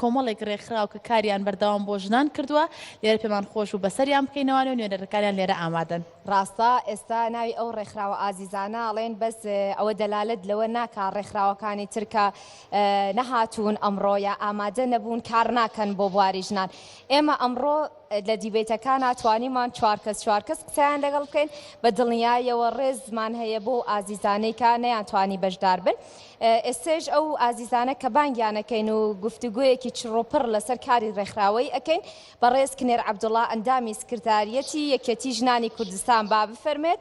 کۆمەڵێک ڕێکخراو کە کاریان بەردەوام بۆ ژنان کردووە لێرە پێمان خۆش بوو بەسەریان بکەینەوانێ و نوێنەرەکانیان لێرە ئامادەن. ڕاستە ئێستا ناوی ئەو ڕێکخراوە ئازیزانە ئەڵێن بەس ئەوە دەلالەت لەوە ناکا ڕێکخراوەکانی تر کە نەهاتوون ئەمڕۆ یا ئامادە نەبوون کار ناکەن بۆ بواری ژنان ئێمە ئەمڕۆ لە دیبەیتەکانا توانیمان چوارکەس چوارکەس قسەیان لەگەڵ بکەین بە دڵنیایەوە ڕێزمان هەیە بۆ ئازیزانەی کە نەیانتوانی بەشدار بن ئێستێش ئەو ئازیزانە کە بانگیان ئەکەین و گفتوگۆیەکی چڕوپڕ لەسەر کاری ڕێکخراوەیی ئەکەین بەڕێز کنێر عەبدوڵا ئەندامی سکرتاریەتی یەکێتی ژنانی کوردستان با بفەرمێت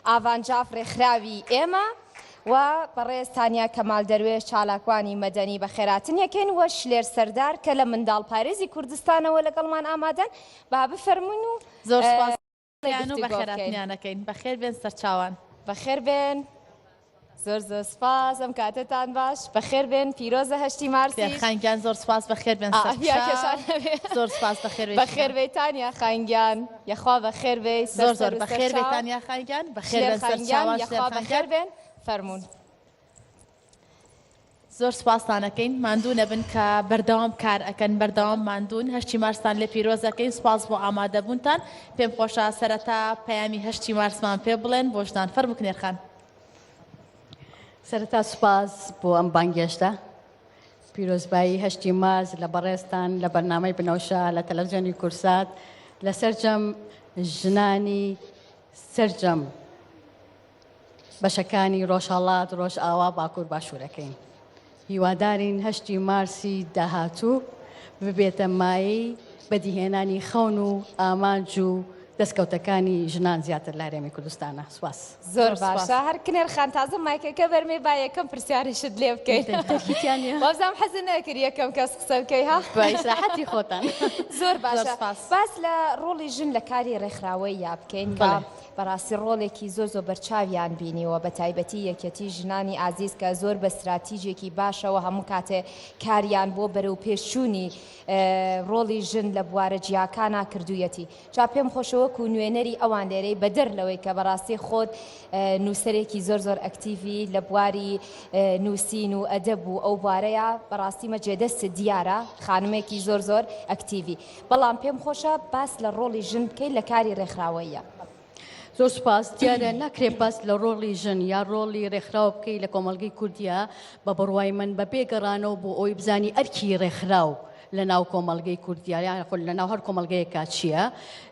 ئاڤان جاف ڕێکخراوی ئێمە و بەڕێز تانیا کەمال دەروێش چالاکوانی مەدەنی بەخێراتنیەکەین و شلێر سەردار کە لە منداڵپارێزی کوردستانەوە لەگەڵمان ئامادەن با بفەرموون و زۆر سوپاس یان و گفتوگۆ بکەین. بەخێراتنیان ئەکەین. بەخێر بێن سەرچاوان. بەخێر بێن زۆر زۆر سپاس ئەم کاتەتان باش بەخێر بێن پیرۆزە هەشتی مارسیش. خان گیان زۆر سپاس بەخێر بێن ئا یا کێشان سەرچاو نەبێ. زۆر سپاس بەخێر بێی بەخێر شیران. بێی تانیا خان گیان یەخوا بەخێر بێی سەر زۆر زۆر سەر و سەر بەخێر بێی چاو. تانیا خان گیان بەخێر شلێر بێن خان گیان سەرچاوان شلێر یەخوا خان بەخێر گیان. بێن فەرموون. زۆر سوپاستان ئەکەین ماندوو نەبن کە بەردەوام کار ئەکەن بەردەوام ماندوون هەشتی مارستان لێ پیرۆز ئەکەین سوپاس بۆ ئامادەبوونتان پێم خۆشە سەرەتا پەیامی هەشتی مارسمان پێ بڵێن بۆ ژنان فەرموو کنێر خان. سەرەتا سوپاس بۆ ئەم بانگێشتە. پیرۆزبایی هەشتی مارس لە بەڕێزتان لە بەرنامەی بنەوشە لە تەلەفزیۆنی کورسات لە سەرجەم ژنانی سەرجەم بەشەکانی ڕۆژهەڵات، ڕۆژئاوا، باکوور، باشوورەکەین. هیوادارین هەشتی مارسی داهاتوو ببێتە مایەی بەدیهێنانی خەون و ئامانج و دەستکەوتەکانی ژنان زیاتر لە هەرێمی کوردستانا. سوپاس. زۆر باشە هەر کنێر خان تازە مایکەکە بەرمێ با یەکەم پرسیارشت لێ بکەین وابزانم حەزت نەکرد یەکەم کەس قسە بکەی ها؟ بە ئیسراحەتی خۆتان. زۆر باشە باس لە ڕۆڵی ژن لە کاری ڕێکخراوەییا بکەین کە بەڕاستی ڕۆڵێکی زۆر زۆر بەرچاویان بینیوە بەتایبەتی یەکێتی ژنانی ئازیز کە زۆر بە ستراتیجێکی باشەوە هەموو کاتێ کاریان بۆ بەرەوپێشچوونی ڕۆڵی ژن لە بوارە جیاکانا کردوویەتی جا پێم خۆشە وەکو نوێنەری ئەوان لێرەی بەدەر لەوەی کە بەڕاستی خۆت نووسەرێکی زۆر زۆر ئەکتیڤی لە بواری نووسین و ئەدەب و ئەو بوارەیە بەڕاستی مە جێدەستت دیارە خانمێکی زۆر زۆر ئەکتیڤی بەڵام پێم خۆشە باس لە ڕۆڵی ژن بکەی لە کاری ڕێکخراوەییا. زۆر سوپاس، دیارە ناکرێت باس لە ڕۆڵی ژن یا ڕۆڵی ڕێکخراو بکەی لە کۆمەڵگەی کوردیا بە بڕوای من بە بێ گەڕانەوە بۆ ئەوەی بزانی ئەرکی ڕێکخراو لە ناو کۆمەڵگەی کوردیا یان خۆ لە ناو هەر کۆمەڵگەیەکا چییە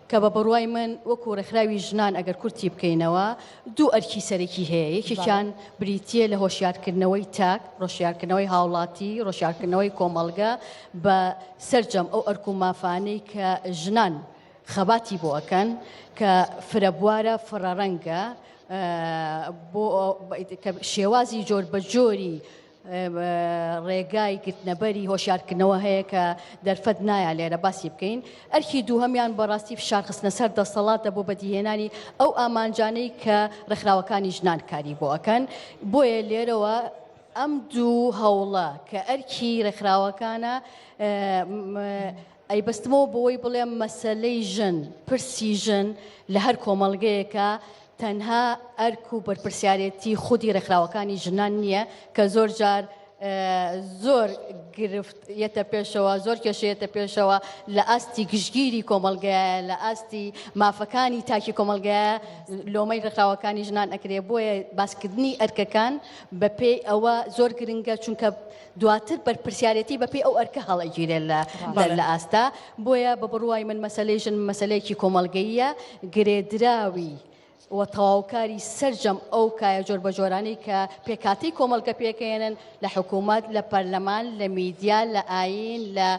کە بە بڕوای من وەکو ڕێکخراوی ژنان ئەگەر کورتی بکەینەوە دوو ئەرکی سەرەکی هەیە، یەکێکیان بریتییە لە هۆشیارکردنەوەی تاک، ڕۆشیارکردنەوەی هاوڵاتی، ڕۆشیارکردنەوەی کۆمەڵگە بە سەرجەم ئەو ئەرک و مافانەی کە ژنان خەباتی بۆ ئەکەن کە فرەبوارە، فرەڕەنگە، بۆ کە شێوازی جۆربەجۆری ڕێگای گرتنەبەری هۆشیارکردنەوە هەیە کە دەرفەت نایە لێرە باسی بکەین. ئەرکی دووهەمیان بەڕاستی فشارخستنە سەر دەسەڵاتە بۆ بەدیهێنانی ئەو ئامانجانەی کە ڕێکخراوەکانی ژنان کاری بۆ ئەکەن. بۆیە لێرەوە ئەم دوو هەوڵە کە ئەرکی ڕێکخراوەکانە ئەیبەستمەوە بەوەی بڵێم مەسەلەی ژن، پرسی ژن لە هەر کۆمەڵگەیەکا تەنها ئەرک و بەرپرسیارێتی خودی ڕێکخراوەکانی ژنان نییە کە زۆر جار زۆر گرفت یەتە پێشەوە، زۆر کێشە یەتە پێشەوە لە ئاستی گشتگیری کۆمەڵگەیە، لە ئاستی مافەکانی تاکی کۆمەڵگەیە لۆمەی ڕێکخراوەکانی ژنان ئەکرێ، بۆیە باسکردنی ئەرکەکان بەپێی ئەوە زۆر گرنگە چونکە دواتر بەرپرسیارێتی بەپێی ئەو ئەرکە هەڵئەگیرێ لە لە ئاستا بۆیە بە بڕوای من مەسەلەی ژن مەسەلەیەکی کۆمەڵگەییە گرێدراوی و تەواوکاری سەرجەم ئەو کایە جۆربەجۆرانەی کە پێکهاتەی کۆمەڵگە پێکەیەنن لە حکوومەت لە پەرلەمان لە میدیا لە ئایین لە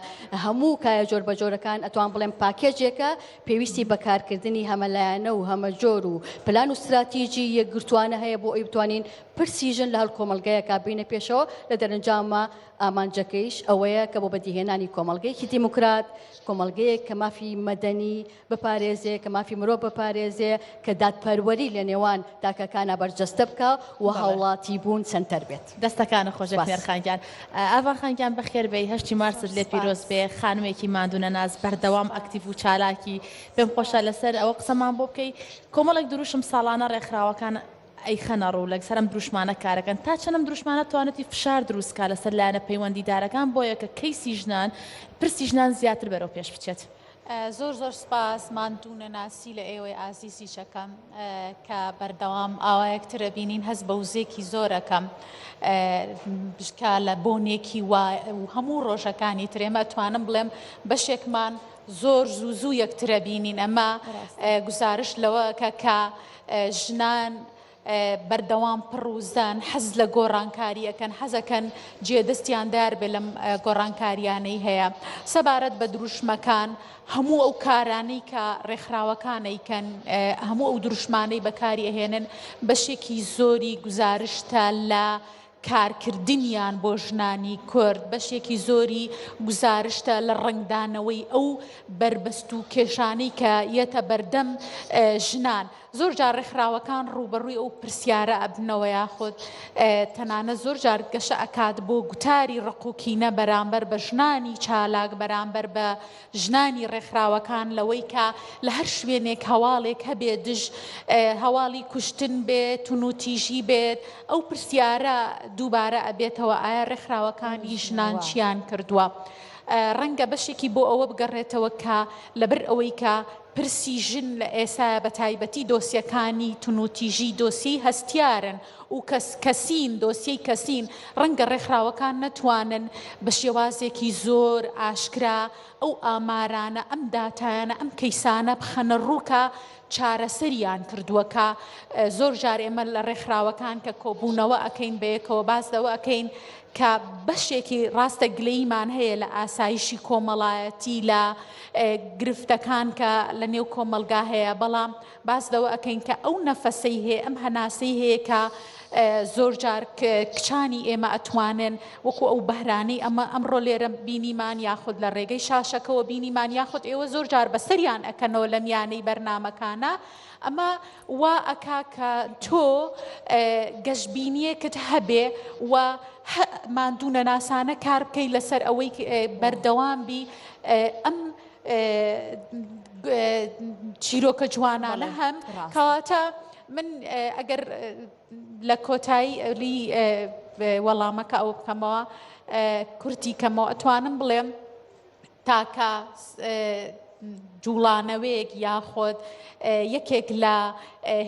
هەموو کایە جۆربەجۆرەکان ئەتوان بڵێم پاکێجێکە پێویستی بە کارکردنی هەمەلایەنە و هەمەجۆر و پلان و ستراتیجی یەکگرتووانە هەیە بۆ ئەوی بتوانین پرسی ژن لە هەر کۆمەڵگەیەکا بینە پێشەوە، لە دەرەنجاما ئامانجەکەیش ئەوەیە کە بۆ بەدیهێنانی کۆمەڵگەیەکی دیموکرات، کۆمەڵگەیەک کە مافی مەدەنی بپارێزێ، کە مافی مرۆڤ بپارێزێ، کە دادپەروەری لە نێوان تاکەکانا بەرجەستە بکا و هاوڵاتیبوون سەنتەر بێت. دەستەکانت خۆش سوپاس. ئەکنێر خان گیان. ئاڤان خان گیان بەخێر بێی هەشتی مارست لێ پیرۆز بێ خانمێکی ماندوونەناس بەردەوام ئەکتیڤ و چالاکی پێم خۆشە لەسەر ئەوە قسەمان بۆ بکەی کۆمەڵێک دروشم ساڵانە ڕێکخراوەکان. ئەیخەنە ڕوو لەسەر ئەم دروشمانە کارەکەن تا چەند ئەم دروشمانە توانێتی فشار دروست کا لەسەر لایەنە پەیوەندیدارەکان بۆیە کە کەیسی ژنان پرسی ژنان زیاتر بەرەو پێش بچێت. زۆر زۆر سپاس ماندوونەناسی لە ئێوەی ئازیزیش ئەکەم کە بەردەوام ئاوا یەکتر ئەبینین هەست بە وزێکی زۆر ئەکەم کە لە بۆنێکی وا و هەموو ڕۆژەکانی تر ئێمە ئەتوانم بڵێم بەشێکمان زۆر زوو زوو یەکتر ئەبینین ئەمە گوزارشت لەوە ئەکا کە ژنان بەردەوام پڕ وزەن، حەز لە گۆڕانکاری ئەکەن، حەزەکەن جێ دەستیان دیار بێ لەم گۆڕانکاریانەی هەیە. سەبارەت بە دروشمەکان، هەموو ئەو کارانەی کە ڕێکخراوەکان ئەیکەن، هەموو ئەو دروشمانەی بەکاری ئەهێنن، بەشێکی زۆری گوزارشتە لە کارکردنیان بۆ ژنانی کورد، بەشێکی زۆری گوزارشتە لە ڕەنگدانەوەی ئەو بەربەست و کێشانەی کە یەتە بەردەم ژنان. زۆر جار ڕێکخراوەکان ڕووبەڕووی ئەو پرسیارە ئەبنەوە یاخود تەنانەت زۆر جار گەشە ئەکات بۆ گوتاری ڕق و کینە بەرامبەر بە ژنانی چالاک، بەرامبەر بە ژنانی ڕێکخراوەکان لەوەی کە لە هەر شوێنێک هەواڵێک هەبێ دژ هەواڵی کوشتن بێت، تونوتیژی بێت، ئەو پرسیارە دووبارە ئەبێتەوە ئایا ڕێکخراوەکانی ژنان چیان کردووە؟ ڕەنگە بەشێکی بۆ ئەوە بگەڕێتەوە کە لەبەر ئەوەی کە پرسی ژن لە ئێسایا بە تایبەتی دۆسیەکانی تونوتیژی دۆسیەی هەستیارن و کەس کەسین، دۆسیەی کەسین، ڕەنگە ڕێکخراوەکان نەتوانن بە شێوازێکی زۆر ئاشکرا ئەو ئامارانە، ئەم داتایانە، ئەم کەیسانە بخەنە ڕوو کە چارەسەریان کردووە کە زۆر جار ئێمە لە ڕێکخراوەکان کە کۆبوونەوە ئەکەین بەیەکەوە باس لەوە ئەکەین کە بەشێکی ڕاستە گلەییمان هەیە لە ئاسایشی کۆمەڵایەتی لە گرفتەکان کە لە نێو کۆمەڵگا هەیە بەڵام باس لەوە ئەکەین کە ئەو نەفەسەی هەیە ئەم هەناسەی هەیە کە زۆر جار کچانی ئێمە ئەتوانن وەکو ئەو بەهرانەی ئەمە ئەمڕۆ لێرە بینیمان یاخود لە ڕێگەی شاشەکەوە بینیمان یاخود ئێوە زۆر جار بەسەریان ئەکەنەوە لە میانەی بەرنامەکانە ئەمە وا ئەکا کە تۆ گەشبینیەکت هەبێ و ماندوونەناسانە کار بکەی لەسەر ئەوەی بەردەوام بی ئەم چیرۆکە جوانانە هەم کەواتە من ئەگەر لە کۆتایی وەڵامەکە ئەوە بکەمەوە کورتی کەمەوە ئەتوانم بڵێم تاکە جوڵانەوەیەک یاخود یەکێک لە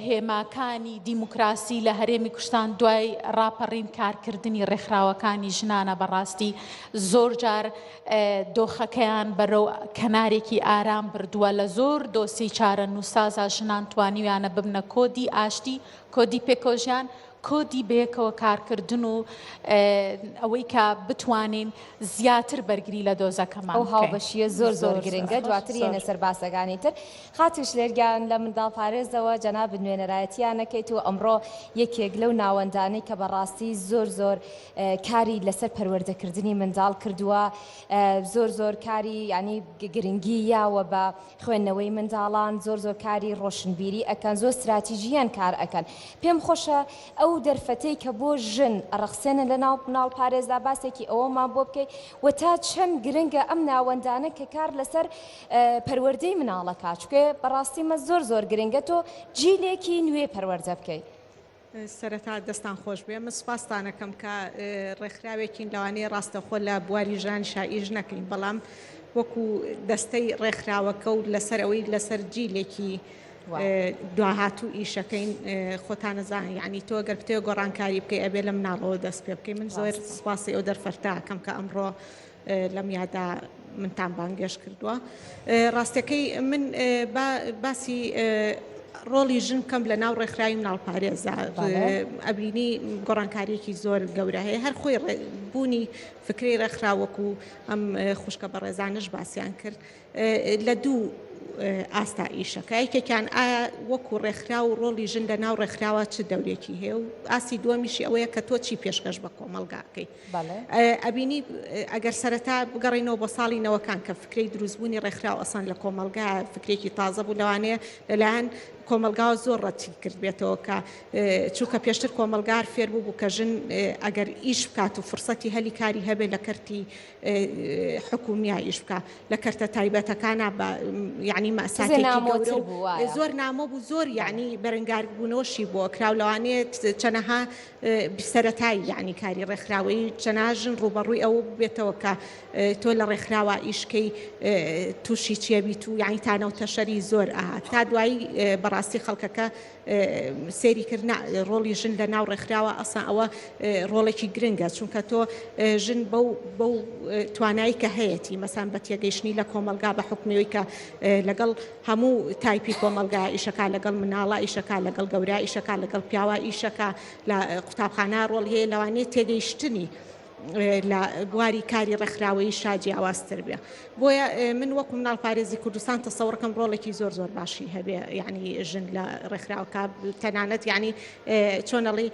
هێماکانی دیموکراسی لە هەرێمی کوردستان دوای ڕاپەڕین کارکردنی ڕێکخراوەکانی ژنانە بەڕاستی زۆر جار دۆخەکەیان بەرەو کەنارێکی ئارام بردووە لە زۆر دۆسیەی چارەنووسسازا ژنان توانیویانە ببنە کۆدی ئاشتی کۆدی پێکەوەژیان کۆدی بەیەکەوە کارکردن و ئەوەی کە بتوانین زیاتر بەرگری لە دۆزەکەمان ئەو بکەین. هاوبەشییە زۆر زۆر گرنگە دواتر یەنە سەر باسەکانی تر. خاتوو شلێر گیان لە منداڵپارێزەوە جەنابت نوێنەرایەتیان ئەکەیت و ئەمڕۆ یەکێک لەو ناوەندانەی کە بەڕاستی زۆر زۆر کاری لەسەر پەروەردەکردنی منداڵ کردووە زۆر زۆر کاری یانی گرنگی یاوە بە خوێندنەوەی منداڵان زۆر زۆر کاری ڕۆشنبیری ئەکەن زۆر ستراتیژییان کار ئەکەن پێم خۆشە ئەو دەرفەتەی کە بۆ ژن ئەڕەخسێنن لە ناو مناڵپارێزدا باسێکی ئەوەمان بۆ بکەی و تا چەند گرنگە ئەم ناوەندانە کە کار لەسەر پەروەردەی مناڵەکە چونکە بەڕاستی مە زۆر زۆر گرنگە تۆ جیلێکی نوێ پەروەردە بکەی. سەرەتا دەستان خۆش بێ من سوپاستان ئەکەم کە ڕێکخراوێکین لەوانەیە ڕاستەخۆ لە بواری ژنانیشا ئیش نەکەین بەڵام وەکو دەستەی ڕێکخراوەکە و لەسەر ئەوەی لەسەر جیلێکی دواهاتوو ئیشەکەین خۆتان ئەزانن یعنی تۆ گەر بتەوێ گۆڕانکاری بکەی ئەبێ لە مناڵەوە دەست پێ بکەی من زۆر سوپاسی ئەو دەرفەتە ئەکەم کە ئەمڕۆ لەم یادە منتان بانگێشت کردووە. ڕاستەکەی من باسی ڕۆڵی ژن بکەم لە ناو ڕێکخراوی مناڵپارێزە ئەبینی گۆڕانکاریەکی زۆر گەورە هەیە هەر خۆی بوونی فکری ڕێکخراو وەکو ئەم خوشکە بەڕێزانش باسییان کرد لە دوو ئاستا ئیشەکە یەکێکیان ئایا وەکو ڕێکخراو و ڕۆڵی ژن لە ناو ڕێکخراوە چ دەورێکی هەیە و ئاستی دووەمیشی ئەوەیە کە تۆ چی پێشکەش بە کۆمەڵگاکەی ئەبینی ئەگەر سەرەتا بگەڕێینەوە بۆ ساڵی نەوەکان کە فکرەی دروستبوونی ڕێکخراو ئەسان لە کۆمەڵگا فکرێکی تازە بوو لەوانەیە لەلایەن کۆمەڵگاوە زۆر ڕەتی کردبێتەوە کە چونکە پێشتر کۆمەڵگا هەر فێر بوو بوو کە ژن ئەگەر ئیش بکات و فرسەتی هەلی کاری هەبێ لە کەرتی حکومیا ئیش بکا لە کەرتە تایبەتەکانا بە یعنی مەساتێکی گەورە و زۆر نامۆ بوو زۆر یعنی بەرەنگاربوونەوەشی بۆ کرا و لەوانەیە چەنەها سەرەتای یعنی کاری ڕێکخراوەیی چەنەها ژن ڕووبەڕووی ئەوە ببێتەوە کە تۆ لە ڕێکخراوە ئیشکەی تووشی چیە بیت و یعنی تانە و تەشەری زۆر ئەهات تا دوایی بەڕاستی خەڵکەکە سەیری کرد نا ڕۆڵی ژن لە ناو ڕێکخراوە ئەسڵەن ئەوە ڕۆڵێکی گرنگە چونکە تۆ ژن بەو بەو توانایی کە هەیەتی مەسان بە تێگەیشتنی لە کۆمەلگا بە حکومیەوەی کە لەگەڵ هەموو تایپی کۆمەلگا ئیشەکە لەگەڵ مناڵە ئیشەکە لەگەڵ گەورە ئیشەکە لەگەڵ پیاوە ئیشەکە لە قوتابخانە ڕۆڵ هەیە لەوانەیە تێگەیشتنی لە بواری کاری ڕێکخراوەییشا جیاوازتر بێ بۆیە من وەکو مناڵپارێزی کوردستان تەسەوڕکەم ڕۆڵێکی زۆر زۆر باشی هەبێ یعنی ژن لە ڕێکخراوەکە تەنانەت یعنی چۆنەڵی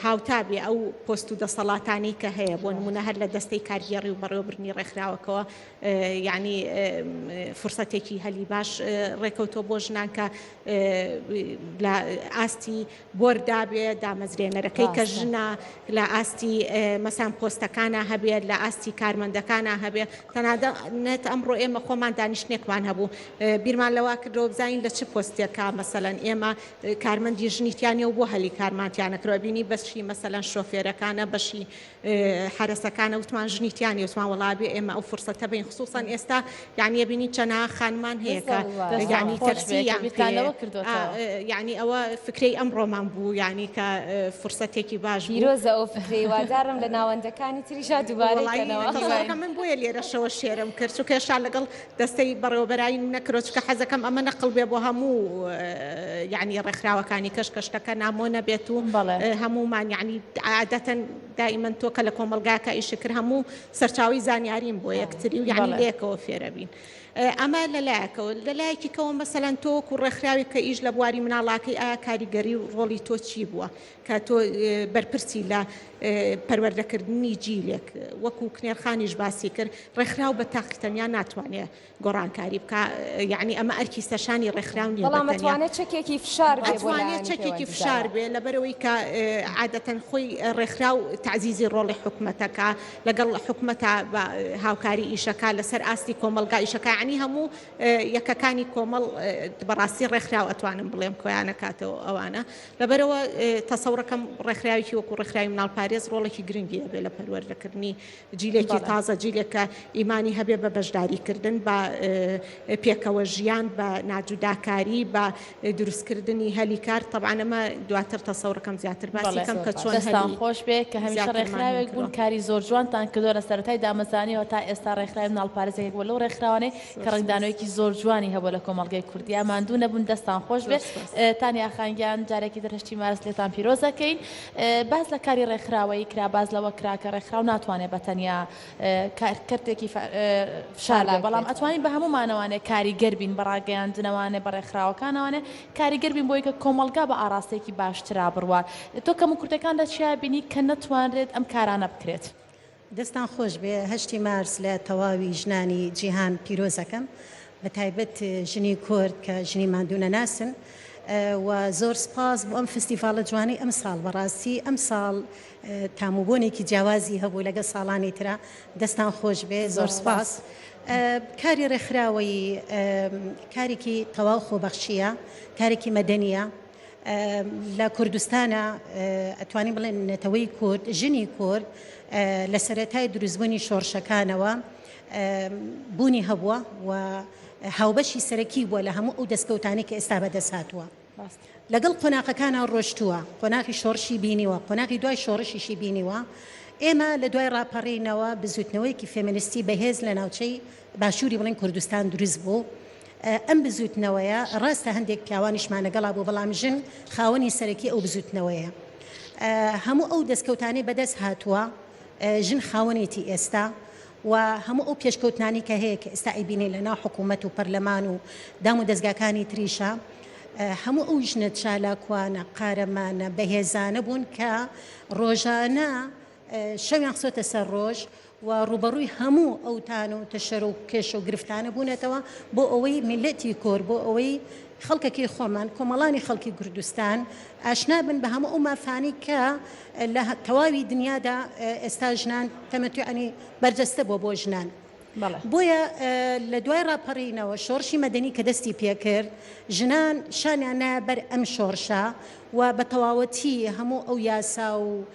هاوتا بێ ئەو پۆست و دەسەڵاتانی کە هەیە بۆ نمونە هەر لە دەستەی کارگێڕی و بەڕێوەبردنی ڕێکخراوەکەوە یعنی فرسەتێکی هەلی باش ڕێکەوتووە بۆ ژنان کە لە ئاستی بۆردا بێ دامەزرێنەرەکەی کە ژنە لە ئاستی مەسان پۆستەکانا هەبێ لە ئاستی کارمەندەکانا هەبێ تەنانەت ئەمڕۆ ئێمە خۆمان دانیشتنێکمان هەبوو بیرمان لەوە کردەوە بزانین لە چ پۆستێکا مەسەلەن ئێمە کارمەندی ژنی تیا نیە و بۆ هەلی کارمان تیا نەکرەوە بینی بەشی مەسەلەن شۆفێرەکانە بەشی حەرەسەکانە وتمان ژنی تیا نیە وتمان وەڵا بێ ئێمە ئەو فرسەتە بەین خسوسەن ئێستا یعنی ئەبینین چەنەها خانمان هەیە کە یعنی تەکسییان پێ یعنی ئەوە فکرەی ئەمڕۆمان بوو یعنی کە فرسەتێکی باش بوو. پیرۆزە ئەو فکرەی هیوادارم لە ناوەندەکانی تریشا دووبارەی کەنەوە. وەڵایی من بۆیە لێرەشەوە شێرم کرد چونکە هێشتا لەگەڵ دەستەی بەڕێوەبەراییم نەکرۆ چونکە حەزەکەم ئەمە نەقڵ بێ بۆ هەموو یعنی ڕێکخراوەکانی کەش کە شتەکە نامۆ نەبێت و هەموومان یعنی عادەتەن دائیمەن تۆ کە لە کۆمەڵگاکە ئیشت کرد هەموو سەرچاوەی زانیارین بۆ یەکتری و یعنی لەیەکەوە فێرەبین ئەمە لەلایەکەوە لەلایەکی کەوە مەسەلەن تۆ وەکو ڕێکخراوێک کە ئیش لە بواری مناڵاکەی ئایا کاریگەری و ڕۆڵی تۆ چی بووە کە تۆ بەرپرسی لە پەروەردەکردنی جیلێک وەکو کنێرخانیش باسی کرد ڕێکخراو بە تاقی تەنیا ناتوانێ گۆڕانکاری بکا یەعنی ئەمە ئەرکی سەرشانی ڕێکخراو نیە بەڵام ئەتوانێت چەکێکی فشار بێ بۆ ئەتوانێت چەکێکی فشار بێ لەبەرئەوەی کە عادەتەن خۆی ڕێکخراو تەعزیزی ڕۆڵی حکومەتەکە لەگەڵ حکومەتا بە هاوکاری ئیشەکە لەسەر ئاستی کۆمەڵگا ئیشەکە یەعنی هەموو یەکەکانی کۆمەڵ بەڕاستی ڕێکخراو ئەتوانم بڵێم کۆیانەکاتەوە ئەوانە لەبەرئەوە تەسەورەکەم ڕێکخراوێکی وەکو ڕێکخراوی مناڵپارێز ڕۆڵێکی گرنگی هەبێ لە پەروەردەکردنی جیلێکی تازە، جیلێک کە ئیمانی هەبێ بە بەشداریکردن، بە پێکەوە ژیان، بە ناجوداکاری، بە دروستکردنی هەلی کار، تەبعەن ئەمە دواتر تەسەورەکەم زیاتر باسی کەم کە چۆن دەستان هەلی خۆش بێ کە هەمیشە زیاترمان ڕێکخراوێک بوون کردوە. کاری زۆر جوانتان کردوە لە سەرەتای دامەزرانیەوە تا ئێستا ڕێکخراوی مناڵپارێز یەکێک بووە لەو ڕێکخراوانەی زۆر کە سوپاس. ڕەنگدانەوەیەکی زۆر جوانی هەبووە لە کۆمەڵگەی کوردیا ماندوو نەبوون دەستان خۆش زۆر بێ سوپاس. تانیا خان گیان جارێکی تر هەشتی مارس لێتان پیرۆز ئەکەین. باس لە کاری ڕێکخراوەیی کرا، باس لەوە کرا کە ڕێکخراو ناتوانێت بە تەنیا کەرتێکی فشار بێت، بەڵام ئەتوانین بە هەموومانەوانێ کاریگەر بین، بە ڕاگەیاندنەوانێ، بە ڕێکخراوەکانەوانێ کاریگەر بین بۆی کە کۆمەڵگا بە ئاڕاستەیەکی باشترا بڕوات. تۆ کەموکورتیەکان لە چیا بینی کە نەتوانرێت ئەم کارانە بکرێت؟ دەستان خۆش بێ هەشتی مارس لە تەواوی ژنانی جیهان پیرۆز ئەکەم بە تایبەت ژنی کورد کە ژنی ماندوونەناسن و زۆر سپاس بۆ ئەم فستیڤاڵە جوانەی ئەمساڵ بەڕاستی ئەمساڵ تام و بۆنێکی جیاوازی هەبوو لەگەڵ ساڵانی ترا دەستان خۆش بێ زۆر سپاس کاری ڕێکخراوەیی کارێکی تەواو خۆبەخشیە کارێکی مەدەنیە لە کوردستانا ئەتوانین بڵێن نەتەوەی کورد، ژنی کورد لە سەرەتای دروستبوونی شۆڕشەکانەوە بوونی هەبووە و هاوبەشی سەرەکی بووە لە هەموو ئەو دەستکەوتانەی کە ئێستا بەدەست هاتووە. لەگەڵ قۆناغەکانا ڕۆشتووە، قۆناغی شۆڕشی بینیوە، قۆناغی دوای شۆڕشیشی بینیوە. ئێمە لە دوای ڕاپەڕینەوە بزووتنەوەیەکی فێمینستی بەهێز لە ناوچەی باشووری بڵێن کوردستان دروست بوو. ئەم بزووتنەوەیە، ڕاستە هەندێک پیاوانیشمان لەگەڵا بوو، بەڵام ژن خاوەنی سەرەکی ئەو بزووتنەوەیە. هەموو ئەو دەستکەوتانەی بەدەست هاتووە، ژن خاوەنێتی ئێستا و هەموو ئەو پێشکەوتنانەی کە هەیە کە ئێستا ئەیبینین لە ناو حکوومەت و پەرلەمان و دام و دەزگاکانی تریشا، هەموو ئەو ژنە چالاکوانە، قارەمانە، بەهێزانە بوون کە ڕۆژانە شەویان خستۆتە سەر ڕۆژ. و ڕووبەڕووی هەموو ئەو تان و تەشەر و کێشە و گرفتانە بوونەتەوە بۆ ئەوەی میللەتی کورد، بۆ ئەوەی خەڵکەکەی خۆمان، کۆمەڵانی خەڵکی کوردستان ئاشنا بن بە هەموو ئەو مافانەی کە لە تەواوی دنیادا ئێستا ژنان تەمەتوعی بەرجەستە بووە بۆ ژنان. بۆیە لە دوای ڕاپەڕینەوە شۆڕشی مەدەنی کە دەستی پێکرد ژنان شانیان نایە بەر ئەم شۆڕشە و بە تەواوەتی هەموو ئەو یاسا و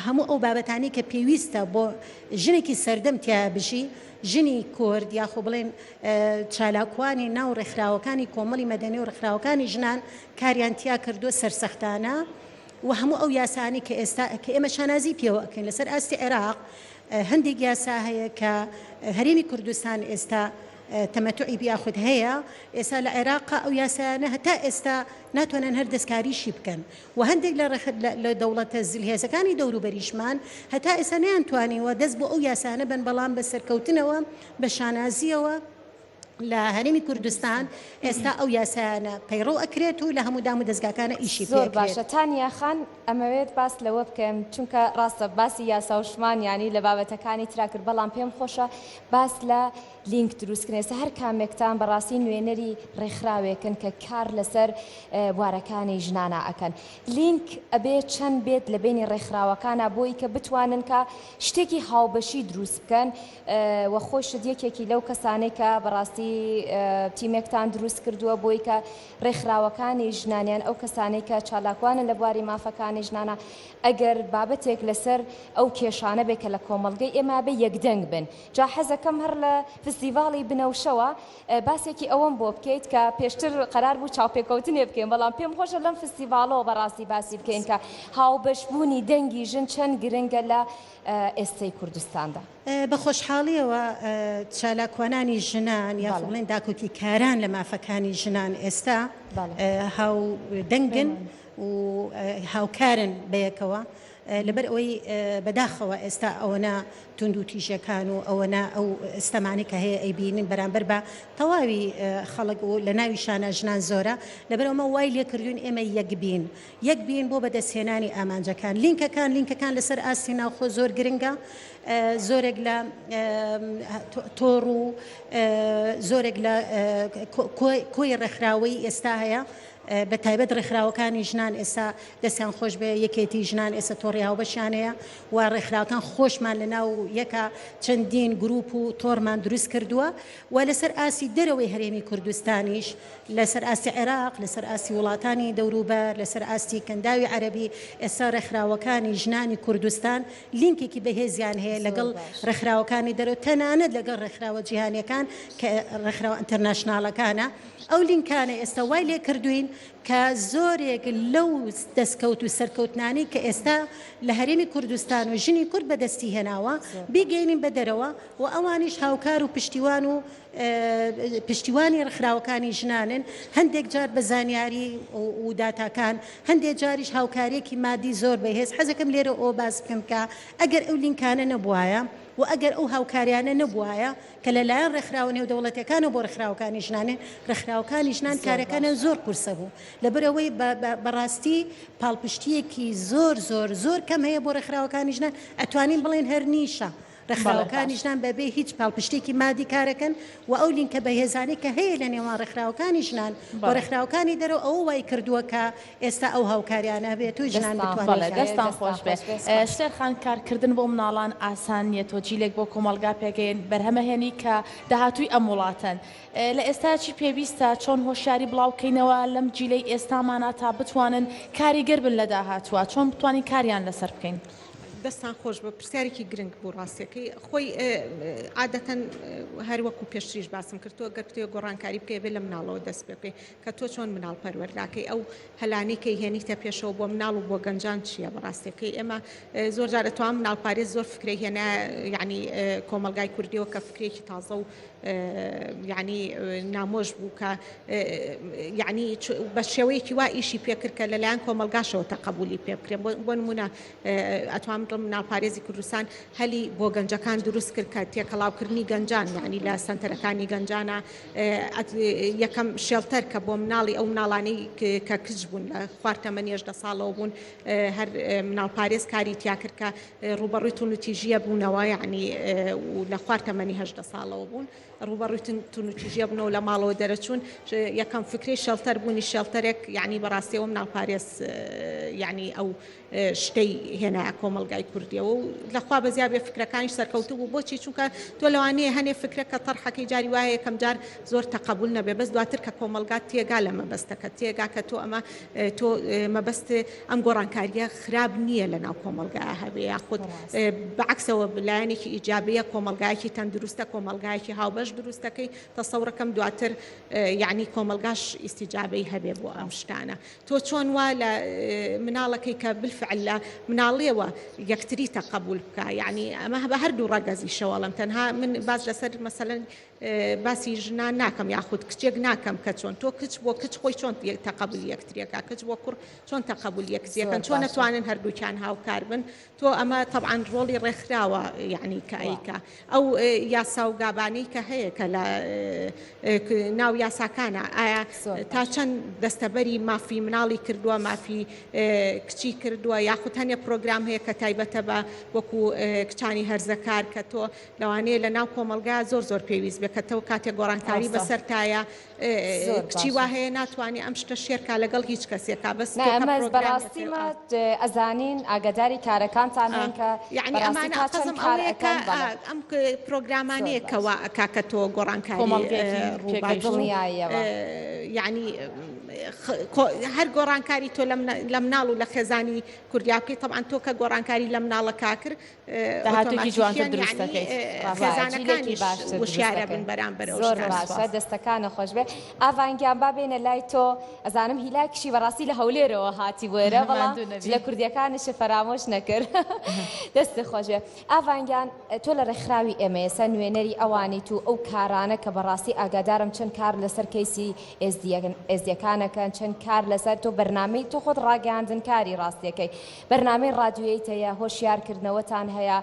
هەموو ئەو بابەتانەی کە پێویستە بۆ ژنێکی سەردەم تیایا بژی، ژنی کورد یاخۆ بڵێن چالاکوانی ناو ڕێکخراوەکانی کۆمەڵی مەدەنی و ڕێکخراوەکانی ژنان کاریان تیا کردووە سەرسەختانە و هەموو ئەو یاسانەی کە ئێستا کە ئێمە شانازی پێوە ئەکەین لەسەر ئاستی عێراق هەندێک یاسا هەیە کە هەرێمی کوردستان ئێستا تەمەتوعی یاخود هەیە ئێستا لە عێراق ئەو یاسایانە هەتا ئێستا ناتوانن هەر دەستکاریشی بکەن و هەندێک لە لە دەوڵەتە زلهێزەکانی دەوروبەریشمان هەتا ئێستا نەیانتوانیوە دەست بۆ ئەو یاسایانە بەن، بەڵام بە سەرکەوتنەوە، بە شانازییەوە لە هەرێمی کوردستان ئێستا ئەو یاسایانە پەیڕەو ئەکرێت و لە هەموو دام و دەزگاکانە ئیشی پێ زۆر ئەکرێت. باشە تانیا خان ئەمەوێت باس لەوە بکەم چونکە ڕاستە باسی یاسا و شمان یانی لە بابەتەکانی ترا کرد بەڵام پێم خۆشە باس لە لینک دروست کردن ئێستا هەر کامێکتان بەڕاستی نوێنەری ڕێکخراوێکن کە کار لەسەر بوارەکانی ژنانا ئەکەن لینک ئەبێ چەند بێت لە بینی ڕێکخراوەکانا بۆی کە بتوانن کە شتێکی هاوبەشی دروست بکەن و خۆشت یەکێکی لەو کەسانەی کە بەڕاستی تیمێکتان دروست کردووە بۆی کە ڕێکخراوەکانی ژنانیان ئەو کەسانەی کە چالاکوانن لە بواری مافەکانی ژنانە ئەگەر بابەتێک لەسەر ئەو کێشانە بێ کە لە کۆمەڵگەی ئێمە بێ یەکدەنگ بن جا حەزەکەم هەر لە فستیڤاڵی بنەوشەوە باسێکی ئەوەم بۆ بکەیت کە پێشتر قەرار بوو چاوپێکەوتنێ بکەین بەڵام پێم خۆشە لەم فستیڤاڵەوە بەڕاستی باسی بکەین کە هاوبەشبوونی دەنگی ژن چەند گرنگە لە ئێستەی کوردستاندا. بە خۆشحاڵیەوە چالاکوانانی ژنان یاخۆ بڵێن داکۆکیکاران لە مافەکانی ژنان ئێستا هاودەنگن و هاوکارن بەیەکەوە لەبەر ئەوەی بەداخەوە ئێستا ئەوەنە توندوتیژیەکان و ئەوەنە ئەو ستەمانەی کە هەیە ئەیبینین بەرامبەر بە تەواوی خەڵک و لە ناویشانە ژنان زۆرە لەبەر ئەمە وای لێکردوین ئێمە یەک بین یەک بین بۆ بەدەستهێنانی ئامانجەکان لینکەکان لینکەکان لەسەر ئاستی ناوخۆ زۆر گرنگە زۆرێک لە تۆڕ و زۆرێک لە کۆی ڕێکخراوەی ئێستا هەیە بە تایبەت ڕێکخراوەکانی ژنان ئێستا دەستیان خۆش بێ یەکێتی ژنان ئێستا تۆڕی هاوبەشیان هەیە و ڕێکخراوەکان خۆشمان لە ناو یەکە چەندین گروپ و تۆڕمان دروست کردووە و لەسەر ئاستی دەرەوەی هەرێمی کوردستانیش لەسەر ئاستی عێراق لەسەر ئاستی وڵاتانی دەوروبەر لەسەر ئاستی کەنداوی عەرەبی ئێستا ڕێکخراوەکانی ژنانی کوردستان لینکێکی بەهێزیان هەیە لەگەڵ ڕێکخراوەکانی دەرەوە تەنانەت لەگەڵ ڕێکخراوە جیهانیەکان کە ڕێکخراوە ئینتەرناشناڵەکانە ئەو لینکانە ئێستا وای لێکردووین کە زۆرێک لەو دەستکەوت و سەرکەوتنانەی کە ئێستا لە هەرێمی کوردستان و ژنی کورد بەدەستی هێناوە بیگەینین بە دەرەوە و ئەوانیش هاوکار و پشتیوان و پشتیوانی ڕێکخراوەکانی ژنانن هەندێک جار بە زانیاری و داتاکان هەندێک جاریش هاوکاریەکی مادی زۆر بەهێز حەزەکەم لێرە ئەوە باس بکەم کە ئەگەر ئەو لینکانە نەبوایە و ئەگەر ئەو هاوکاریانە نەبوایە کە لە لایەن ڕێکخراوە نێودەوڵەتیەکانەوە بۆ ڕێکخراوەکانی ژنانن، ڕێکخراوەکانی ژنان کارەکانیان زۆر قورسە بوو، لەبەرئەوەی بەڕاستی پاڵپشتیەکی زۆر زۆر زۆر کەم هەیە بۆ ڕێکخراوەکانی ژنان، ئەتوانین بڵێین هەر نیشە، ڕێکخراوەکانی ژنان بەبێ هیچ پاڵپشتێکی مادی کارەکەن و ئەو لینکە بەهێزانەی کە هەیە لە نێوان ڕێکخراوەکانی ژنان و ڕێکخراوەکانی دەرەوە ئەوە وای کردووە کە ئێستا ئەو هاوکاریانە هەبێت و ژنان بتوانن بەڵێ دەستان خۆش بێ شلێر خان کارکردن بۆ مناڵان ئاسان نیە تۆ جیلێک بۆ کۆمەڵگا پێگەیەن بەرهەمەهێنی کە داهاتووی ئەم وڵاتەن لە ئێستا چی پێویستە چۆن هۆشیاری بڵاو کەینەوە لەم جیلەی ئێستامانا تا بتوانن کاریگەر بن لە داهاتووا چۆن بتوانین کاریان لەسەر بکەین؟ دەستان خۆش بێ پرسیارێکی گرنگ بوو ڕاستیەکەی خۆی عادەتەن هەر وەکو پێشتریش باسم کرد تۆ گەر بتەوێت گۆڕانکاری بکەی بێ لە مناڵەوە دەست پێ بکەی کە تۆ چۆن مناڵ پەروەرداکەی ئەو هەلانەی کەی هێنیتە پێشەوە بۆ مناڵ و بۆ گەنجان چییە بەڕاستەکەی ئێمە زۆر جار ئەتوان مناڵ پارێز زۆر فکرەی هێنا یعنی کۆمەڵگای کوردیەوە کە فکرێکی تازە و یعنی نامۆش بوو کە یعنی بە شێوەیەکی وا ئیشی پێکرد کە لەلایەن کۆمەڵگاشەوە تەقەبولی پێ بکرێن بۆ نمونە ئەتوان بڵێم مناڵپارێزی کوردستان هەلی بۆ گەنجەکان دروست کرد کە تێکەڵاوکردنی گەنجان یعنی. یعنی لە سەنتەرەکانی گەنجانە یەکەم shelter کە بۆ مناڵی ئەو مناڵانەی کە کچ بوون لە خوار تەمەنی 18 ساڵەوە بوون هەر مناڵپارێز کاری تیا کرد کە ڕووبەڕووی توندوتیژیە بوونەوە یعنی و لە خوار تەمەنی 18 ساڵەوە بوون ڕووبەڕووی توندوتیژیە بوونەوە لە ماڵەوە دەرەچوون یەکەم فکرەی shelter بوونی shelter ێک یعنی بەڕاستیەوە مناڵپارێز یعنی ئەو شتەی هێنایە کۆمەڵگای کوردیەوە و لەخوا بەزیا بێ فکرەکانیش سەرکەوتوو بوو بۆچی چونکە تۆ لەوانەیە هەنێ فکرە کە تەرحەکەی جاری وایە یەکەم جار زۆر تەقەبول نەبێ بەس دواتر کە کۆمەڵگا تێگا لە مەبەستەکە تێگا کە تۆ ئەمە تۆ مەبەست ئەم گۆڕانکاریە خراپ نییە لە ناو کۆمەڵگا هەبێ یاخود بەعکسەوە لایەنێکی ئیجابیە کۆمەڵگایەکی تەندروستە کۆمەڵگایەکی هاوبەش دروستەکەی تەسەورەکەم دواتر یعنی کۆمەڵگاش ئیستیجابەی هەبێ بۆ ئەم شتانە تۆ چۆن وا لە مناڵەکەی کە بالفعل لە مناڵیەوە یەکتری تەقەبول بکا یعنی ئەمە بە هەردوو ڕەگەزیشەوە ئەڵێم تەنها من باس لەسەر مەسەلەن باسی ژنان ناکەم یاخود کچێک ناکەم کە چۆن تۆ کچ بۆ کچ خۆی چۆن تەقەبول یەکتریەکە کچ بۆ کوڕ چۆن تەقەبول یەکتریەکەن چۆن ئەتوانن هەردووکیان هاوکار بن تۆ ئەمە تەبعەن ڕۆڵی ڕێکخراوە یەعنی کە ئەیکا ئەو یاسا و گابانەی کە هەیە کە لە ناو یاساکانە ئایا تا چەند دەستەبەری مافی مناڵی کردووە مافی کچی کردووە یاخود هەنێ پرۆگرام هەیە کە تایبەتە بە وەکو کچانی هەرزەکار کە تۆ لەوانەیە لە ناو کۆمەڵگا زۆر زۆر پێویست بێ کە تۆ کاتێک گۆڕانکاری بەسەرتایە کچی وا هەیە ناتوانێ ئەم شتە share کا لەگەڵ هیچ کەسێکا بەس نا ئەمە بەڕاستی مە ئەزانین ئاگاداری کارەکانتان هەن کە یعنی ئەمانە قەزم ئەوەیە کە ئەم پرۆگرامانەیە کە وا ئەکا کە تۆ گۆڕانکاری ڕووبات دڵنیایەوە یعنی هەر گۆڕانکاری تۆ لە مناڵ و لە خێزانی کوردیا بکەی تەبعەن تۆ کە گۆڕانکاری لە مناڵەکە کرد داهاتوویەکی جوانتر دروست دەکەیت. خێزانەکانیش وشیارە بن بەرامبەر ئەو زۆر شتانە. باشە دەستەکانت خۆش بێ ئاڤان گیان با بێینە لای تۆ ئەزانم هیلاکیشی بەڕاستی لە هەولێرەوە هاتی بۆ ئێرە بەڵام ماندوو نەبی. جلە کوردیەکانیشت فەرامۆش نەکرد دەستت خۆش بێ ئاڤان گیان تۆ لە ڕێکخراوی ئێمە ئێستا نوێنەری ئەوانیت و ئەو کارانە کە بەڕاستی ئاگادارم چەند کار لەسەر کەیسی ئێزدیەکان ئەکەن چەند کار لەسەر تۆ بەرنامەی تۆ خۆت ڕاگەیاندنکاری ڕاستیەکەی بەرنامەی ڕادیۆییت هەیە، هۆشیارکردنەوەتان هەیە،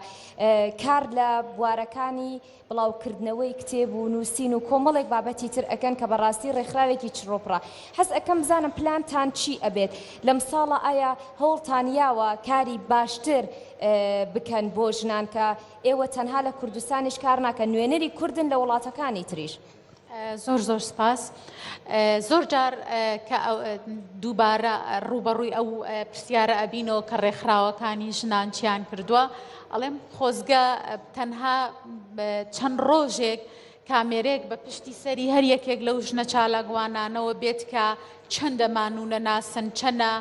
کار لە بوارەکانی بڵاوکردنەوەی کتێب و نووسین و کۆمەڵێک بابەتی تر ئەکەن کە بەڕاستی ڕێکخراوێکی چڕوپڕە. حەز ئەکەم بزانم پلانتان چی ئەبێت لەمساڵا ئایا هەوڵتان یاوە کاری باشتر بکەن بۆ ژنان کە ئێوە تەنها لە کوردستانیش کار ناکەن نوێنەری کوردن لە وڵاتەکانی تریش؟ زۆر زۆر سپاس. زۆر جار کە دووبارە ڕووبەڕووی ئەو پرسیارە ئەبینەوە کە ڕێکخراوەکانی ژنان چیان کردووە، ئەڵێم خۆزگە تەنها چەند ڕۆژێک کامێرێک بە پشتی سەری هەر یەکێک لەو ژنە چالاکوانانەوە بێت کە چەندە مانوونەناسن، چەنە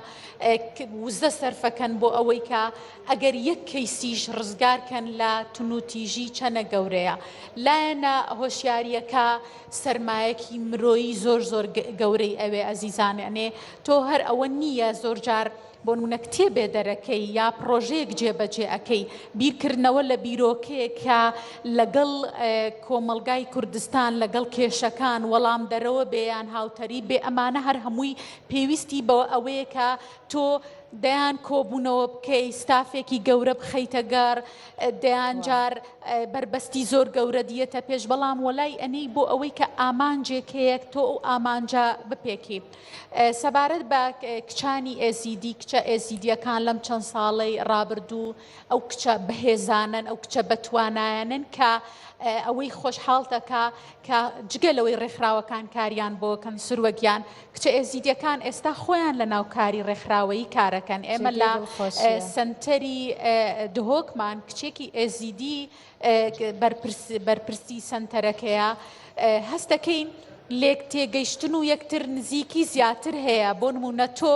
وزە سەرفەکەن بۆ ئەوەی کە ئەگەر یەک کەیسیش ڕزگار کەن لە تونوتیژی چەنە گەورەیە. لایەنە هۆشیارییەکە سەرمایەکی مرۆیی زۆر زۆر گەورەی ئەوێ ئەزیزان یەعنی تۆ هەر ئەوە نییە زۆر جار بۆ نمونە کتێبێ دەرەکەی یا پڕۆژەیەک جێبەجێ ئەکەی، بیرکردنەوە لە بیرۆکەیەک کە لەگەڵ کۆمەڵگای کوردستان، لەگەڵ کێشەکان وەڵامدەرەوە بێ یان هاوتەریب بێ، ئەمانە هەر هەمووی پێویستی بە ئەوەیە کە تۆ دەیان کۆبوونەوە بکەی، ستافێکی گەورە بخەیتە گەڕ، دەیان جار بەربەستی زۆر گەورە دیەتە پێش، بەڵام وەلای ئەنێی بۆ ئەوەی کە ئامانجێک هەیە تۆ ئەو ئامانجە بپێکی. سەبارەت بە کچانی ئێزیدی، کچە ئێزیدییەکان لەم چەند ساڵەی ڕابردوو ئەو کچە بەهێزانەن، ئەو کچە بەتوانایانەن کە ئەوەی خۆشحاڵ دەکا کە جگە لەوەی ڕێکخراوەکان کاریان بۆ کەن سروە گیان، کچە ئێزیدییەکان ئێستا خۆیان لە ناو کاری ڕێکخراوەیی کارەکەن. ئێمە لە سەنتەری دهۆکمان کچێکی ئێزیدی بەرپرسی سەنتەرەکەیە، هەست دەکەین لێک تێگەیشتن و یەکتر نزیکی زیاتر هەیە، بۆ نموونە تۆ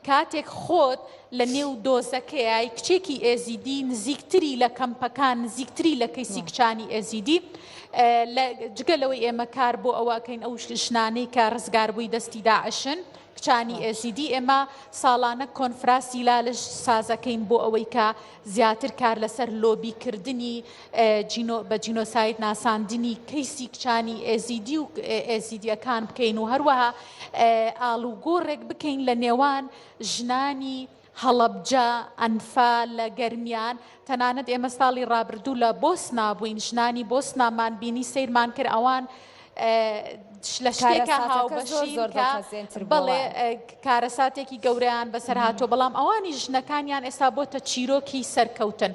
کاتێک خۆت لە نێو دۆزەکەیای کچێکی ئێزیدی نزیکتری لە کەمپەکان نزیکتری لە کەیسی کچانی ئێزیدی جگە لەوەی ئێمە کار بۆ ئەوە ئەکەین ئەو ژنانەی کە ڕزگاربووی دەستی داعشن کچانی ئێزیدی ئێمە ساڵانە کۆنفراسی لالش سازەکەین بۆ ئەوەی کە زیاتر کار لەسەر لۆبی کردنی بە جینۆساید ناساندنی کەیسی کچانی ئێزیدی و ئێزیدیەکان بکەین و هەروەها ئاڵوگۆڕێک بکەین لە نێوان ژنانی. هەڵەبجە، ئەنفال لە گەرمیان، تەنانەت ئێمە ساڵی ڕابردوو لە بۆسنا بووین، ژنانی بۆسنامان بینی، سەیرمان کرد ئەوان لە شتێکا کارەساتەکە زۆر هاوبەشین زۆر کە دڵتەزێنتر بووە بەڵێ وایە. کارەساتێکی گەورەیان بەسەر هاتووە، بەڵام ئەوانیش ژنەکانیان ئێستا بۆتە چیرۆکی سەرکەوتن.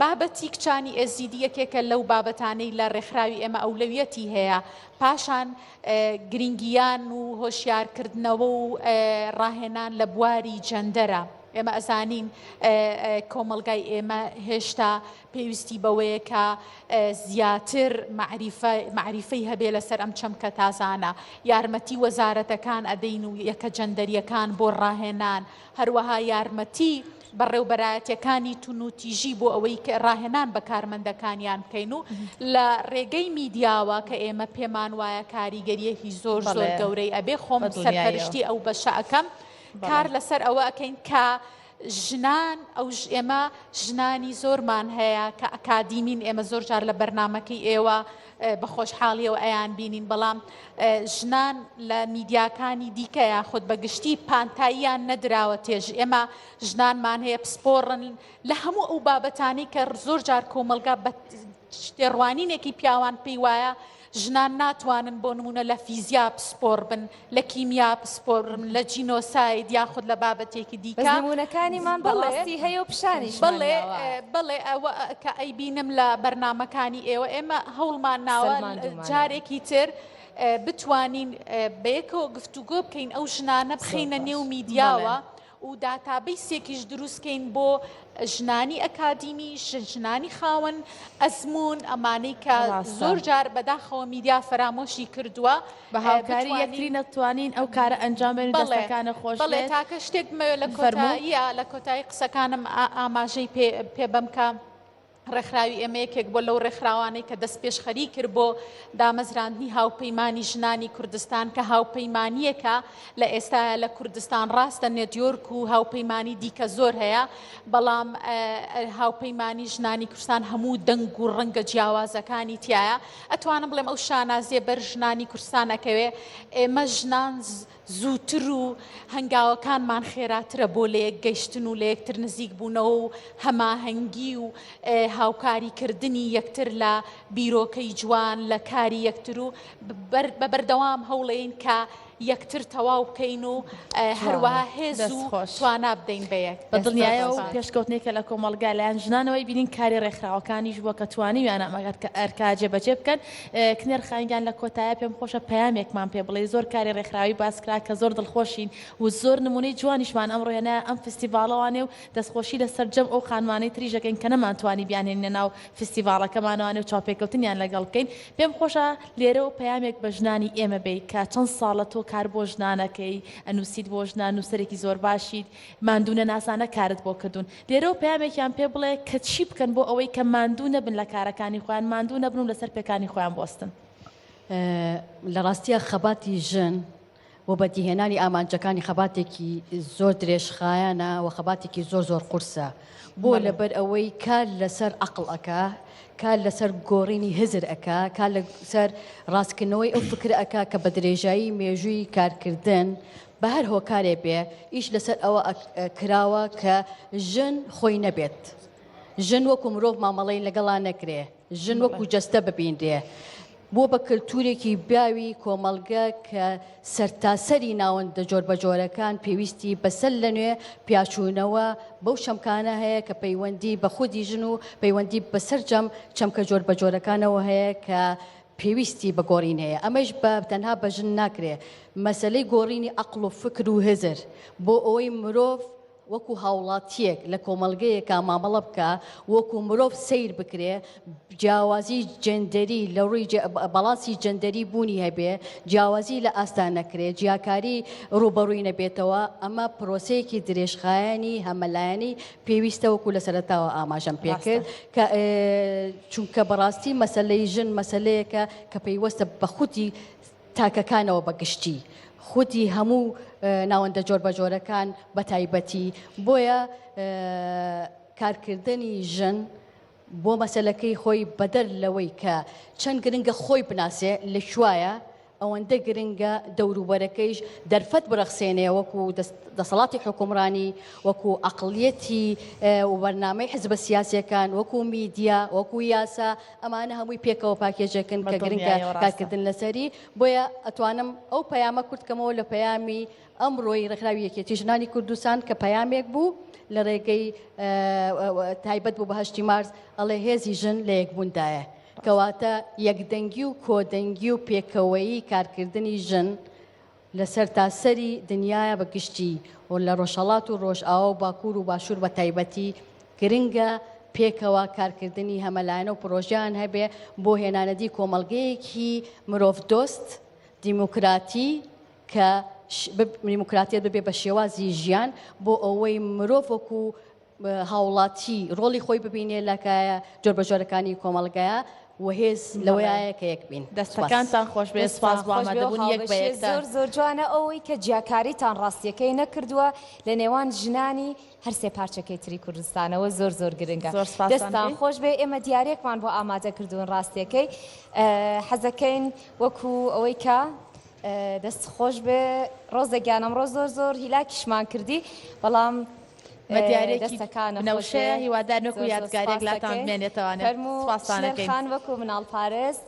بابەتی کچانی ئێزیدی یەکێکە لەو بابەتانەی لە ڕێکخراوی ئێمە ئەولەویەتی هەیە، پاشان گرنگیان و هۆشیارکردنەوە و ڕاهێنان لە بواری جەندەرە. ئێمە ئەزانین کۆمەڵگای ئێمە هێشتا پێویستی بەوەیە کە زیاتر مەعریفە مەعریفەی هەبێ لەسەر ئەم چەمکە تازانە. یارمەتی وەزارەتەکان ئەدەین و یەکە جەندەرییەکان بۆ ڕاهێنان، هەروەها یارمەتی بەڕێوبەرایەتیەکانی تونوتیژی بۆ ئەوەی کە ڕاهێنان بە کارمەندەکانیان بکەین و لە ڕێگەی میدیاوە کە ئێمە پێمان وایە کاریگەریەکی زۆر زۆر گەورەی ئەبێ خۆم سەرپەرشتی ئەو بەشە ئەکەم کار لەسەر ئەوە ئەکەین کە ژنان ئەو ئێمە ژنانی زۆرمان هەیە کە ئەکادیمین ئێمە زۆر جار لە بەرنمەکەی ئێوە بە خۆشحاڵیەوە ئەیان بینین بەڵام ژنان لە میدیاکانی دیکە یاخود بە گشتی پانتاییان نەدراوە تێژ ئێمە ژنانمان هەیە پسپۆڕن لە هەموو ئەو بابەتانەی کە زۆر جار کۆمەڵگا بە تێڕوانینێکی پیاوان پێی وایە ژنان ناتوانن بۆ نمونە لە فیزیا پسپۆڕ بن لە کیمیا پسپۆڕ بن لە جینۆساید یاخود لە بابەتێکی بەس دیکە نمونەکانیمان بەڵێ بەڕاستی هەیە و پیشانیشمان بەڵێ داوە. بەڵێ ئەوە کە ئەیبینم لە بەرنامەکانی ئێوە ئێمە هەوڵمان ناوە سەلماندوومانە. جارێکی تر بتوانین بەیەکەوە گفتوگۆ بکەین ئەو ژنانە زۆر بخەینە باش نێو بەڵێ. میدیاوە و داتابەیسێکیش دروست کەین بۆ ژنانی ئەکادیمی، ژنانی خاوەن ئەزموون، ئەمانەی کە ڕاستە. زۆر جار بەداخەوە میدیا فەرامۆشی کردووە، بە هاوکاری یەکتری بتوانین. نەتوانین ئەو کارە ئەنجام بەین و بەڵێ دەستەکانت خۆش بەڵێ بێت. تاکە شتێک بمەوێت لە فەرموو. کۆتاییە لە کۆتایی قسەکانم ئاماژەی پێ پێ بەم کە ڕێکخراوی ئێمە یەکێک بووە لەو ڕێکخراوانەی کە دەستپێشخەری کرد بۆ دامەزراندنی هاوپەیمانی ژنانی کوردستان کە هاوپەیمانییەکە لە ئێستایا لە کوردستان ڕاستە نێتیۆرک و هاوپەیمانی دیکە زۆر هەیە بەڵام هاوپەیمانی ژنانی کوردستان هەموو دەنگ و ڕەنگە جیاوازەکانی تایە ئەتوانم بڵێم ئەو شانازیە بەر ژنانی کوردستان ئەکەوێ ئێمە ژنان زووتر و هەنگاوەکانمان خێراترە بۆ لەیەک گەیشتن و لەیەکتر نزیک بوونەوە و هەماهەنگی و هاوکاری کردنی یەکتر لە بیرۆکەی جوان لە کاری یەکتر و بە بەردەوام هەوڵێین کە یەکتر تەواو بکەین و هەروەها هێز و توانا بدەین بە یەک. بە دڵنیایەوە ئەو پێشکەوتنەی کە لە کۆمەڵگا لایەن ژنانەوەی بینین کاری ڕێکخراوەکانیش بووە کە توانیویانە ئەم ئەرکە جێبەجێ بکەن. کنێر خان گیان لە کۆتایە پێم خۆشە پەیامێکمان پێ بڵێی زۆر کاری ڕێکخراوی باس کرا کە زۆر دڵخۆشین و زۆر نمونەی جوانیشمان ئەمڕۆ هێنایە ئەم فستیڤاڵەوانێ و دەستخۆشی لە سەرجەم ئەو خانمانەی تریش دەکەین کە نەمانتوانی بیانهێنینە ناو فستیڤاڵەکەمانەوانێ و چاوپێکەوتنیان لەگەڵ بکەین پێم خۆشە لێرەوە پەیامێک بە ژنانی ئێمە بێی کە چەند ساڵە تۆ کار بۆ ژنان ئەکەی ئەنوسیت بۆ ژنان نوسەرێکی زۆر باشیت ماندوونەناسانە کارت بۆ کردوون لێرەوە پەیامێکیان پێ بڵێ کە چی بکەن بۆ ئەوەی کە ماندوو نەبن لە کارەکانی خۆیان، ماندوو نەبن و لەسەر پێکانی خۆیان بوەستن. لە ڕاستیا خەباتی ژن بۆ بەدیهێنانی ئامانجەکانی خەباتێکی زۆر درێژخایەنە و خەباتێکی زۆر زۆر قورسە. بۆ؟ لەبەر ئەوەی کار لەسەر عەقڵ ئەکا، کار لەسەر گۆڕینی هزر ئەکا، کار لەسەر ڕاستکردنەوەی ئەو فکرە ئەکا کە بە درێژایی مێژووی کارکردن بە هەر هۆکارێ بێ ئیش لەسەر ئەوە کراوە کە ژن خۆی نەبێت، ژن وەکو مرۆڤ مامەڵەی لەگەڵا نەکرێ، ژن وەکو جەستە ببینرێ. بووە بە کەلتورێکی باوی کۆمەڵگە کە سەرتاسەری ناوەندە جۆربەجۆرەکان پێویستی بە سەر لەنوێ پیاچوونەوە بەو چەمکانە هەیە کە پەیوەندی بە خودی ژن و پەیوەندی بە سەرجەم چەمکە جۆربەجۆرەکانەوە هەیە کە پێویستی بە گۆڕین هەیە، ئەمەیش بە تەنها بە ژن ناکرێ، مەسەلەی گۆڕینی عەقڵ و فکر و هزر بۆ ئەوەی مرۆڤ وەکو هاوڵاتییەک لە کۆمەڵگەیەکا مامەڵە بکا، وەکو مرۆڤ سەیر بکرێ، جیاوازی جێندەری لە ڕووی باڵانسی جێندەری بوونی هەبێ، جیاوازی لە ئاستا نەکرێ، جیاکاری ڕووبەڕووی نەبێتەوە، ئەمە پرۆسەیەکی درێژخایەنی هەمەلایەنەی پێویستە وەکو لە سەرەتاوە ئاماژەم پێکرد کە چونکە بەڕاستی مەسەلەی ژن مەسەلەیەکە کە پەیوەستە بە خودی تاکەکانەوە بە گشتی خودی هەموو ناوەندە جۆربەجۆرەکان بە تایبەتی بۆیە کارکردنی ژن بۆ مەسەلەکەی خۆی بەدەر لەوەی کە چەند گرنگە خۆی بناسێ لە کوایە. ئەوەندە گرنگە دەوروبەرەکەیش دەرفەت بڕەخسێنێ وەکو دەسەڵاتی حوکمڕانی، وەکو عەقڵیەتی و بەرنامەی حزبە سیاسیەکان، وەکو میدیا، وەکو یاسا، ئەمانە هەمووی پێکەوە پاکێجێکن کە گرنگە کارکردن لەسەری. بۆیە ئەتوانم ئەو پەیامە کورت کەمەوە لە پەیامی ئەمڕۆی ڕێکخراوی یەکێتی ژنانی کوردستان کە پەیامێک بوو لە ڕێگەی تایبەت بوو بە هەشتی مارس، ئەڵێ هێزی ژن لە یەکبووندایە. کەواتە یەکدەنگی و کۆدەنگی و پێکەوەیی کارکردنی ژن لە سەرتاسەری دنیایا بە گشتی و لە ڕۆژهەڵات و ڕۆژئاوا و باکوور و باشوور بە تایبەتی گرنگە پێکەوە کارکردنی هەمەلایەنە و پڕۆژەیان هەبێ بۆ هێنانەدی کۆمەڵگەیەکی مرۆڤدۆست، دیموکراتی کە دیموکراتیەت ببێ بە شێوازی ژیان بۆ ئەوەی مرۆڤ وەکوو هاوڵاتی ڕۆڵی خۆی ببینێ لە کایە جۆربەجۆرەکانی کۆمەڵگایە و هێز لەوەیایە کە یەک بین. دەستەکانتان خۆش بێ سوپاس بۆ ئامادەبوون یەک بە یەکتان. زۆر زۆر جوانە ئەوەی کە جیاکاریتان ڕاستیەکەی نەکردووە لە نێوان ژنانی هەر سێ پارچەکەی تری کوردستانەوە زۆر زۆر گرنگە زۆر سوپاستان دەستان بکەین. خۆش بێ ئێمە دیاریەکمان بۆ ئامادە کردوون ڕاستیەکەی حەزەکەین وەکو ئەوەی کە دەست خۆش بێ ڕۆزە گیان ئەمڕۆ زۆر زۆر هیلاکیشمان کردی بەڵام بە دیارێکی دەستەکانە خۆش بنەوشەیە بێ هیوادارین وەکو زۆر زۆر یادگاریەک سپاس لاتان دەکەین بمێنێتەوانێ فەرموو سپاستان شلێر ئەکەین. خان وەکو مناڵپارێز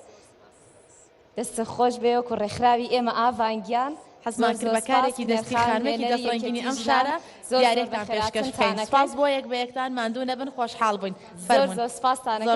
دەستت خۆش بێ وەکو ڕێکخراوی ئێمە ئاڤان گیان حەزمان زۆر کرد زۆر بە سپاس کارێکی شلێر دەستی خان خانمێکی نوێنەری دەست ڕەنگینی یەکێتی ئەم ژنان شارە زۆر زۆر دیارێکتان پێشکەش بکەین بەخێراتنتان سپاس ئەکەین بۆ یەک بە یەکتان ماندوو نەبن خۆشحاڵ بووین زۆر فەرموون زۆر سپاستان زۆر.